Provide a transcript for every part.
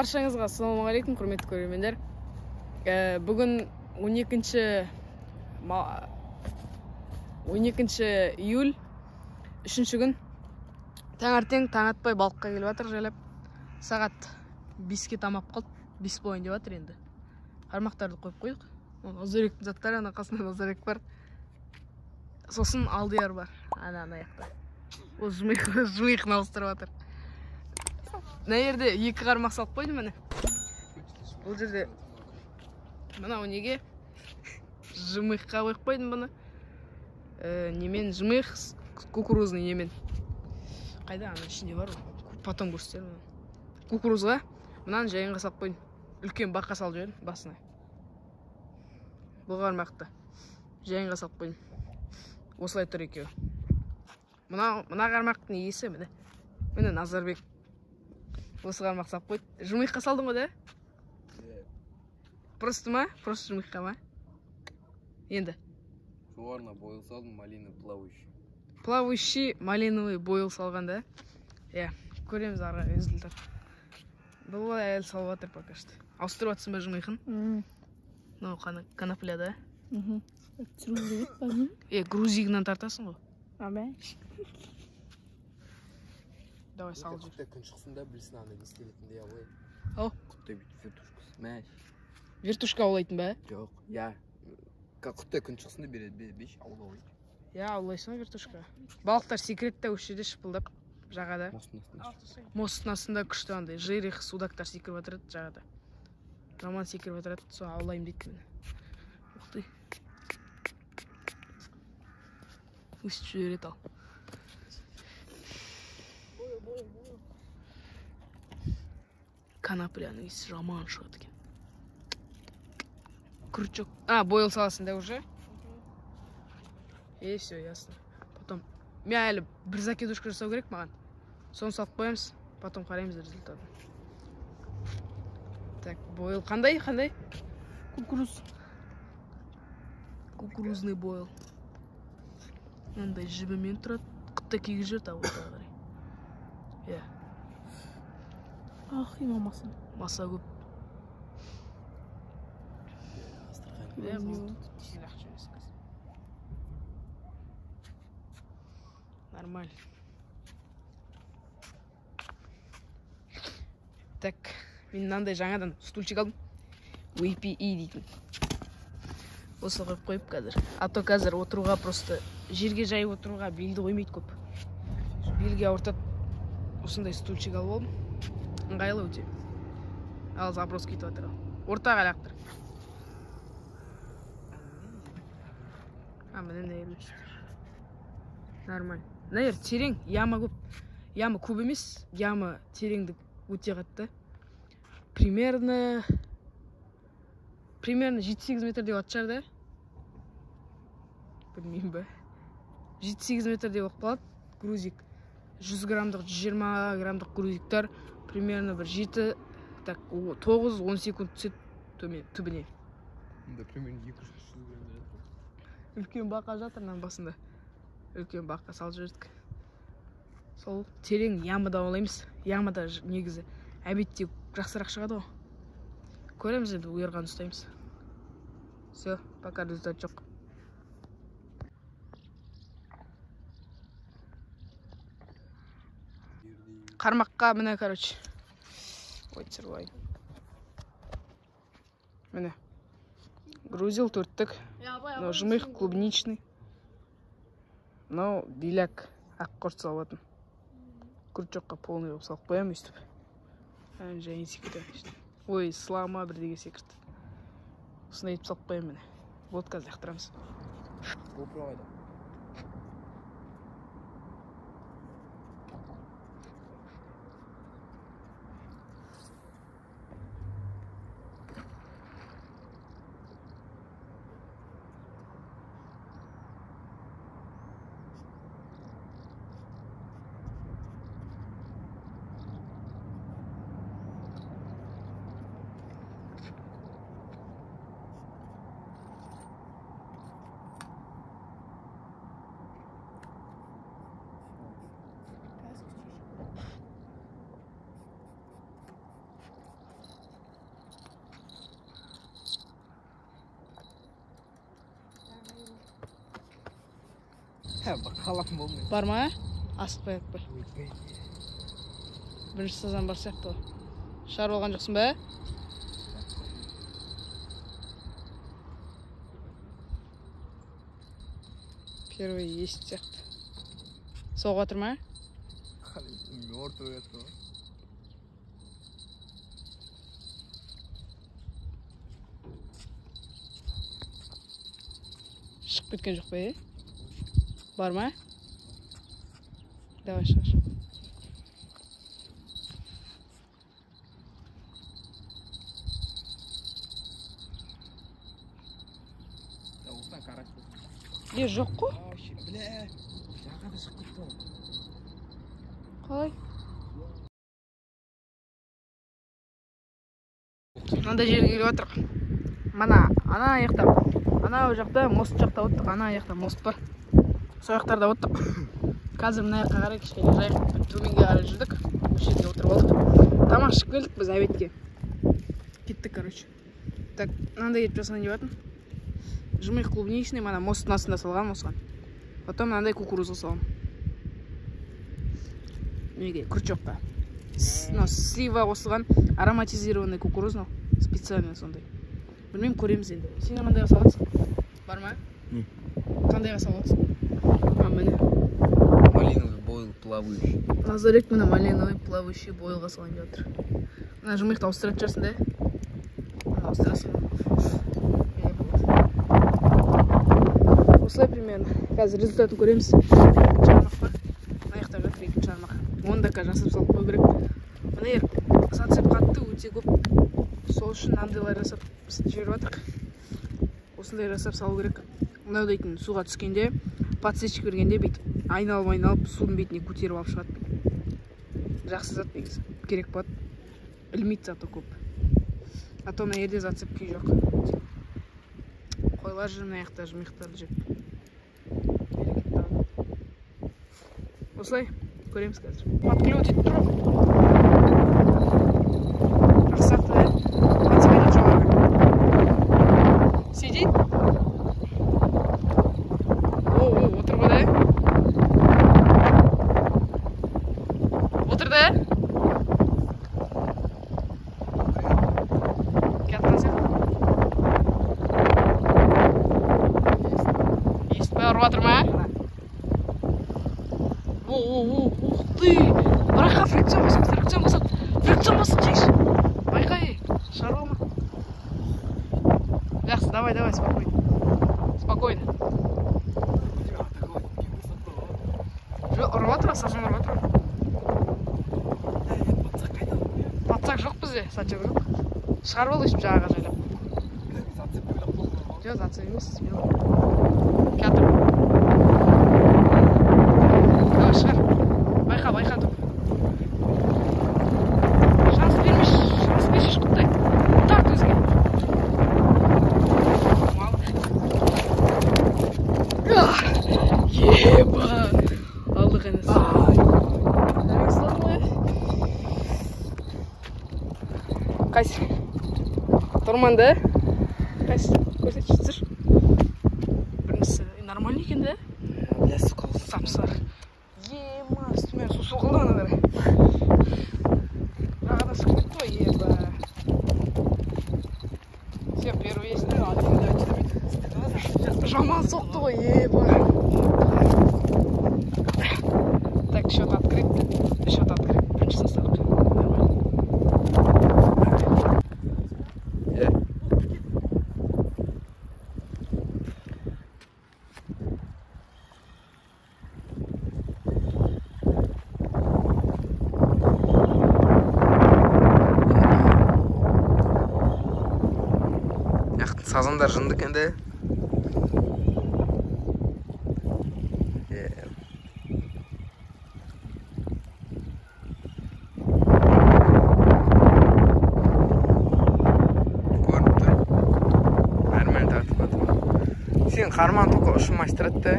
Баршаңызға ассалаумағалейкум, құрметті көрермендер. Бүгін 12 июль, 3-ші күн. Таңертең таң атпай балыққа келіп жатыр жайлап. Сағат 5-ке тамап қалды. 5 болайын деп жатыр енді. Қармақтарды қойып қойдық. Назарбектің заттары, ана қасында Назарбек бар. Сосын Алдияр бар. Ана жақта. Ол жмыхын ауыстырып жатыр. Мына жерде 2 қармақ салып қойдым міне. Бұл жерде мынау неге? Жмыхқа қойып қойдым бұны. Немен жмых, кукурузный немен. Қайда ана ішінде бар ғой. Потом көрсетермін. Кукурузға мынаны жайынға салып қойдым. Үлкен баққа салып жібердім басына. Бұл қармақты жайынға салып қойдым. Осылай тұр екеуі. Мына қармақтың иесі міне. Міне Назарбек. Осы қармақ салып қойды. Жмыхқа салдың ғой да? Просто ма? Просто жмыхқа ма? Енді. Жоғарына бойл салдым, малина плавающий. Плавающий малиновый бойл салған да? Иә, көреміз ары қарай результат. Бұл әлі салып жатыр пока что. Ауыстырып жатсың ба жмыхын? Мынау конопля да? Түсіру керек па? Грузигінен тартасың ғой. Абай. Давай салып жібер. Құттай күн шықсын да білсін анда не істелетіндей абай. Ау. Құттай бүйтіп вертушкасы. Мәш. Вертушка аулайтын ба? Жоқ, я. Құттай күн шықсын да береді, беш аулайды. Я, аулайсың ғой вертушка. Балықтар секіреді да осы жерде шыпылдап жағада. Мосттың астында. Мосттың астында күшті андай жерех судактар секіріп отырады жағада. Жаман секіріп отырады, сол аулаймын дейді мені. Ух ты. Өсіп жібереді ал. Конопляның иісі жаман шығады екен. Крючок. А, бойл саласың да уже? И все, ясно. Потом. Мен әлі бір закидушка жасау керек маған. Соны салып қоямыз, потом қараймыз результатын. Так, бойл қандай? Қандай? Кукуруз. Кукурузный бойл. Мынандай жібімен тұрады. Құтты кигізіп жіберді ауылға қарай. Иә. Ах, мамасы. Маса көп. Астрахань. Иә, болды. Нормально. Так, мен мынандай жаңадан стульчик алдым. VPE дейтін. Осы қойып қойып қазір. А то қазір отыруға просто жерге жайып отыруға белді қоймайды көп. Белге ауыртады. Осындай стульчик алып алдым. Ыңғайлы өте. Ал заброс кетіп жатыр. Ортаға лақтыр. А, міне мына жерде. Нормально. Мына жер терең, яма көп. Яма көп емес, яма тереңдік өте қатты. Примерно 7-8 метр деп атып шығар да? Білмеймін ба. 7-8 метр деп болып қалады грузик. 100 граммдық, 120 граммдық грузиктар примерно бір 7, так, 9-10 секунд түседі төмен, түбіне. Мында примерно 200-300 грамм жатыр. Үлкен бақа жатыр мынаның басында. Үлкен баққа салып жібердік. Сол терең ямада аулаймыз. Ямада негізі әбетте жақсырақ шығады ғой. Көреміз енді, бұйырғанын ұстаймыз. Все, пока результат жоқ. Қармаққа міне, короче. Ой, түсіріп алайын. Міне. Грузил төрттік. Мынау жмых клубничный. Мынау беляк ақ құрт салатын. Крючокқа полный болып салып қоямын өйстіп. Жайын секірді. Ой, слама бірдеңе секірді. Осындай етіп салып қоямын міне. Вот қазір лақтырамыз. GoPro қайда? Қалам болмайды. Бар ма? Асықпай атпай. Бірінші сазан бар сияқты ғой. Шығарып алған жоқсың ба? Первый есть сияқты. Соғып жатыр ма? Мертвый жатыр ғой. Шығып кеткен жоқ па, е? Бар ма? Давай шығар. Е, жоқ қой. Бля, жағада шығып кетті ғой. Қалай? Мынандай жерге келіп жатырық. Мына, ана жақта, анау жақта мост жақта оттық, ана жақта мост бар. Сол жақтарда оттық. Қазір мына жаққа қарай кішкене жайық төменге қарай жүрдік. Осы жерге отырып алдық. Тамақ ішіп келдік біз обедке. Кеттік, короче. Так, мынандай етіп жасайын деп жатырмын. Жмых клубничный, мана мосттың астында салған осыған. Потом мынандай кукуруза саламын. Неге? Крючокқа. Мынау слива қосылған ароматизированный кукуруз, мынау специально сондай. Білмеймін, көреміз енді. Сен қандайға саласың? Бар ма? Не. Қандайға саласың? А, міне. Малиновый бойл плавающий. Назарбек мына малиновый плавающий бойлға салайын деп жатыр. Мына жмыхты ауыстыратын шығарсың да? Мына ауыстырасың. Е, болады. Осылай примерно. Қазір результатын көреміз. Екінші армақ бар. Мына жақта жатыр екінші армақ. Оны да қазір жасап салып қою керек. Мына жер зацеп қатты өте көп. Сол үшін мынандайлар жасап жіберіп жатырық. Осындай жасап салу керек. Мынау дейтін суға түскенде, подсечка бергенде бүйтіп айналып-айналып судың бетіне көтеріп алып шығады. Жақсы зат негізі. Керек болады. Ілмейді заты көп. А то мына жерде зацеп күй жоқ. Қойлар жүр мына жақта жмыхтарды жеп. Осылай көреміз қазір. Подклёв етіп тұр. Жақсы да? Подсек етеді жоғарыға. Сидит. О, о, отыр ғой да? Отыр да? Келатқан сияқты. Естіп ұрып жатыр ма? О, о, о, ух ты! Байқа, фрикцион басады, фрикцион басады, фрикцион басады, жеңші. Байқа, ей, шығарып алма. Жақсы, давай, давай, спокойно. Спокойно. Жоқ, ұрып жатыр, сазан ұрып жатыр. Подсак жоқ бізде, сачок жоқ. Шығарып ал өйстіп жағаға жайлап. Жоқ, зацеп емес, смело. Келатыр. Давай, шығар. Байқа, байқа топ. Шанс бермеші, шанс берші, құттай. Тарт өзіңе. Мал. Еба! Алдық інісі. Қайсы? Торман да? Қайсы? Көрсетші, түсір. Біріншісі нормальный екен да? Бля, сука, Сап-сары. Ема, үстіме су соғылды ана қарай. Жағада шығып кетті ғой, еба. Все, первый есть. Жаман соқты ғой, еба. Так, счет открыт. Счет открыт. Біріншісін ұстадық. Нормально. Яқтың сазандар жынды екен де. Көрініп тұр. Нормально тартып жатыр. Сен қарман только ұшын майыстырады да.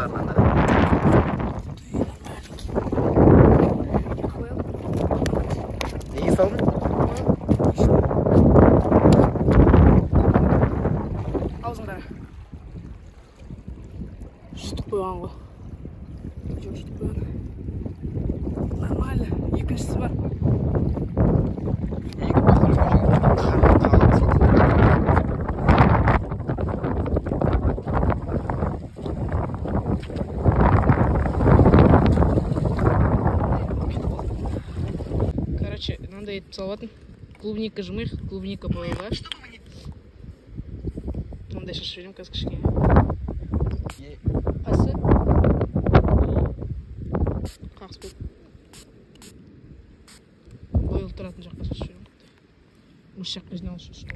Жапсарларды. Неге салдың? Аузын қара. Жұтып қойған ғой. Жоқ, жұтып қойған. Нормально. Екіншісі бар. Екі бақыр қарман тағып салды. Короче, мынандай етіп салып жатырмын. Клубника жмых, клубника боевая. Мынандай шашып жіберемін қазір кішкене. Қайсы? Қағыс болып. Бойлы тұратын жаққа шашып жіберемін. Осы жаққа жиналып шашып.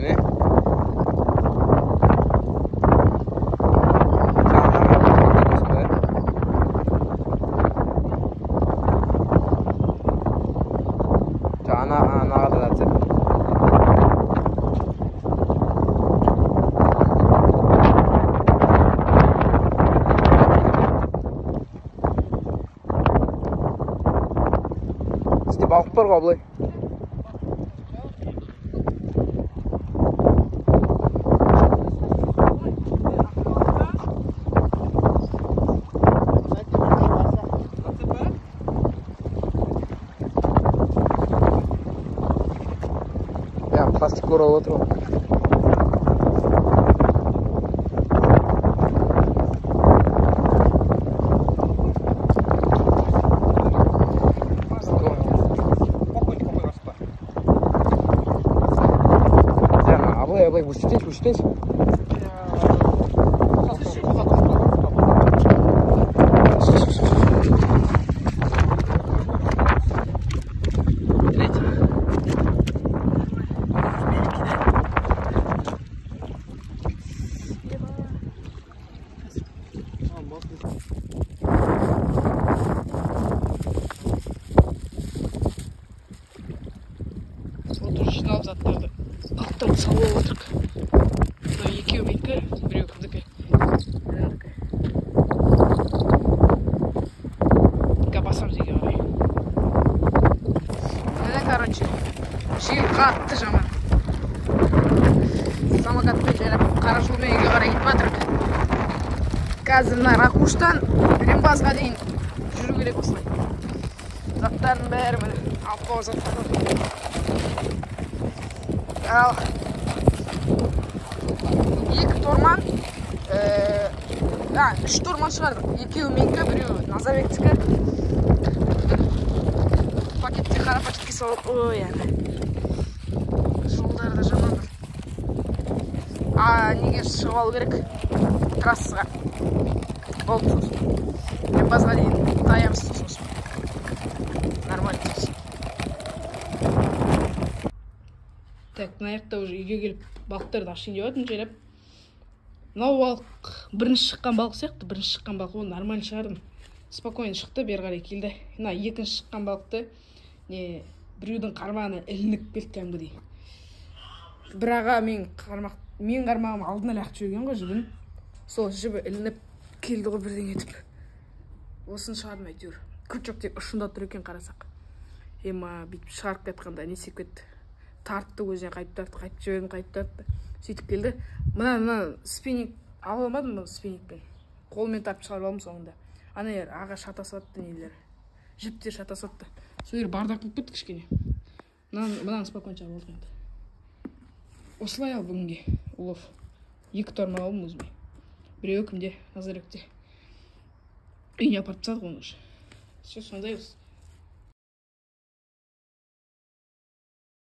Не? Анаға да зацеп. Бізде балық бар ғой, абылай. Я пластик оралып отыр ғой. Абылай, абылай, өшіртейінші, өшіртейінші. Вот уже жиналып заттарды балықтарды салып отырық. Мынау екеуі менікі, біреуі кімдікі? Мынанікі. Басамыз үйге қарай. Міне, короче, жел қатты жаман. Самокатпен жайлап қара жолмен үйге қарай кетіп жатырық. Қазір мына Ракуштан Рембазға дейін жүру керек осылай. Заттардың бәрі міне алып қойған заттар. Ал екі торман, үш торман шығардық. Екеуі менікі, біреуі Назарбектікі. Пакетте, қара пакетке салып, ой, яғни. Жолдары да жаман бір. Неге шығып алу керек? Трассаға. Болды сосын. Рембазға дейін таямыз сосын. Нормально сосын. Так, мына жақта уже үйге келіп балықтарды ашайын деп жатырмын жайлап. Мынау балық бірінші шыққан балық сияқты, бірінші шыққан балық, оны нормально шығардым. Спокойно шықты, бері қарай келді. Мына екінші шыққан балықты не біреудің қармағына ілініп келді кәдімгідей. Бір аға мен қармағым алдына лақтырып жіберген ғой жібін. Сол жібі ілініп келді ғой бірдеңе етіп. Осыны шығардым әйтеуір. Крючок тек ұшында тұр екен қарасақ. Ема бүйтіп шығарып кетқанда не істеп кетті. Тартты өзіне, қайтып тартты, қайтып жібердім, қайтып тартты. Сөйтіп келді. Мына спиннинг ала алмадым ба спиннингпен. Қолмен тартып шығарып алдым соңында. Ана жер ағаш шатасып нелер. Жіптер шатасып. Сол жер бардак болып кетті кішкене. Мынаны спокойно шығарып алдық енді. Осылай ал бүгінге улов. Екі торма алдым өзіме. Біреуі кімде? Назарбекте. Үйіне апарып тастадық оны уже. Все, сондай